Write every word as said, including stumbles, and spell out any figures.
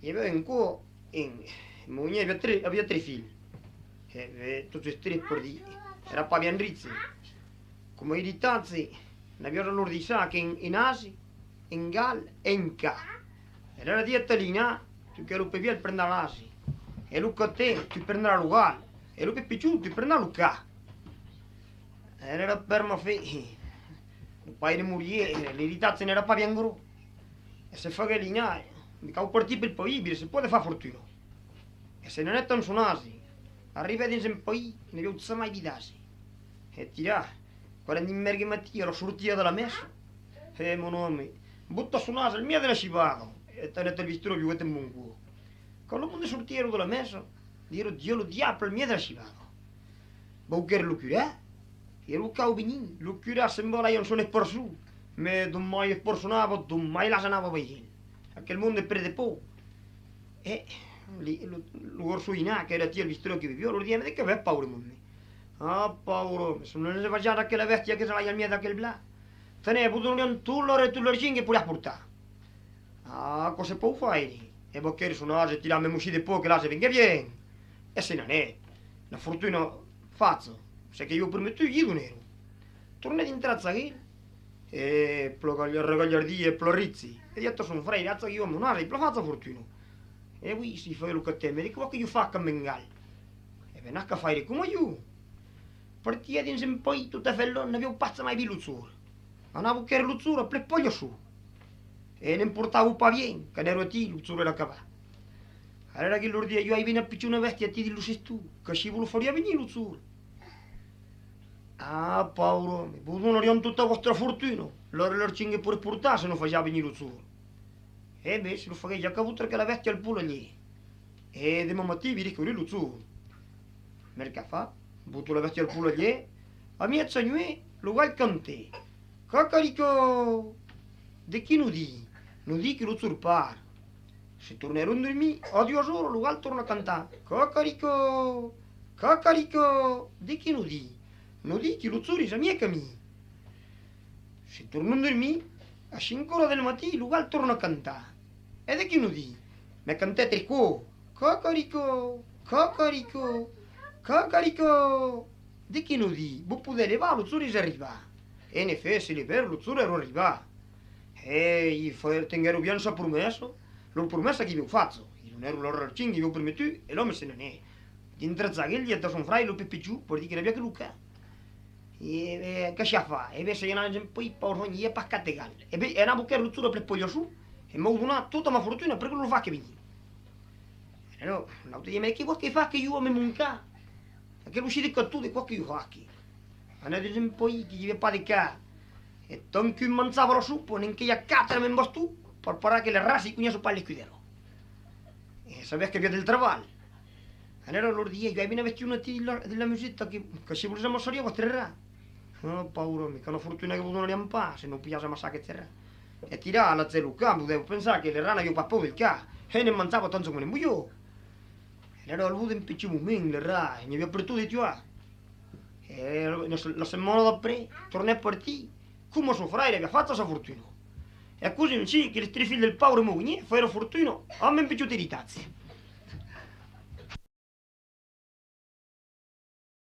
I aviá un còp, un, mon munhèr aviá tres, aviá tres filhs. E, e, totes tres, per dire, èra pas bien riche. Coma eritatge, n'aviá a lor daissar qu'un, un ase, un gal e un can. E l'èra dit a Talina: tu qu'ès lo pus vièlh, prendràs l'ase. E lo catet, tu prendràs lo gal. E lo pus pichon, tu prendràs lo can. E l'èra per ma fe. Lo paire moriá, l'eritatge n'èra pas bien gròs. E se faguèt Lina: me cau partir pel país, veire se pòde far fortuna. E se n'anèt amb son ase. Arribèt dins un país, n'aviá jamai vist d'ase. E tira, quand èra drin mèrgue matin, èra sortida de la messa. E mon òme bota son ase al mièg de la civada, e tenèt el bistròu, viuèt un bon còp. Quand lo monde sortièron de la messa, diguèron: Dieu, lo diable al mièg de la civada! Vau quèrre lo curat, e lo cau venir. Lo curat se'n va, l'ai amb son esparçon, mès dont mai esparçonava, dont mai l'ase anava veire. Aquel monde pren de paur. E li, lo, lo gorsoinat, qu'èra aquí al bistròu que viviá, lor diguèt: me de qué avètz paur, monde? Ah, paure òme, se non es vejatz aquela bèstia qu'es alai al mièg d'aquel blat. Tenètz, vos donariam tot l'òr e tot l'argent que podiatz portar. Ah, aquò se pòu faire. E va quèrre son ase, tira, mès mossí de paur que l'ase venguèt bien. E se n'anèt. La fortuna facha, çò que i aviá prometut, i donèron. Tornèt dintrar chas el, e plan gal-, regalhardit e plan riche. E diguèt a son fraire: acha, i aviá mon ase, plan facha fortuna. E oui, se faguèt lo catet, mès de qué vòls que ieu faga amb un gal? E ben, n'as qu'a faire coma ieu. Partiá dins un país tot a fèt lòngue, n'aviá pas jamai vist lo jorn. Anava quèrre lo jorn a plen palhaçon. E ne'n portava pas bien, quand èra aquí, lo jorn èra acabat. Alèra que lor diguèt: ieu ai vist una pichona bèstia aquí dins lo seston, qu'ací vos lo fariá venir lo jorn. Ah, paure òme, vos donariam tota vòstra fortuna, l'òr e l'argent que podiatz portar, se nos fasiatz venir lo jorn. E ben, se lo faguètz, i a qu'a botar aquela bèstia al polalhièr. E deman matin, veiretz qu'auriatz lo jorn. Mercat fach, bota la bèstia al polalhièr. A mièja nuèch, lo gal cantèt: Cacaricò! De qué nos ditz? Nos ditz que lo jorn part. Se tornèron dormir, a doas oras lo gal torna cantar: Cacaricò! Cacaricò! De qué nos ditz? Nos ditz que lo jorn es a mièg camin. Se tornèron dormir, a cinc oras del matin lo gal torna cantar. E de qué nos ditz? Mès cantètz tres còps: Cacaricò! Cacaricò! Cacaricò! De qué nos ditz? Vos podètz levar, lo jorn es arribat. En efèt, se levèron, lo jorn èra arribat. E i fa-, tenguèron bien sa promessa, lor promessa qu'avián facha. I donèron lor argent qu'avián prometut e l'òme se n'anèt. Dintrat chas el, diguèt a son fraire lo pus pichon, per dire que n'aviá que lo can: E, e, qué siás fach? E ben, se i anam en país, paure òme, i a pas cap de gal. E ben, anatz quèrre lo jorn a plen palhaçon e m'an donat tota ma fortuna, perque lo fague venir. E non, l'autre diguèt: mès qué vòls que fague ieu amb mon can? Aquel aussi de caton, de quò que ieu fague? Anèt dins un país que i aviá pas de can. E tant qu'un manjava la sopa, ne'n quèlhèt quatre amb un baston per parar que le rat i conhèsse pas l'escudèla. E sabètz qu'aviá del trabalh. Alèra lor diguèt: ieu ai vist una bestiona aquí dins la, dins la museta que, que se vos amassariá vòstre rat. Ah, paure òme, quina fortuna que vos donariam pas se nos pilhàs amassar aqueste rat. E tira, a l'atge lo can, podètz pensar que le rat n'aviá pas paur del can, e ne'n manjava tant coma ne'n voliá. Alèra, al bot d'un pichon moment, le rat, n'i aviá pertot de tuar. E la, la setmana d'après, tornèt partir, coma son fraire aviá fach sa fortuna. E aquò's ainsi que les tres filhs del paure mogonhièr faguèron fortuna amb un pichon eritatge.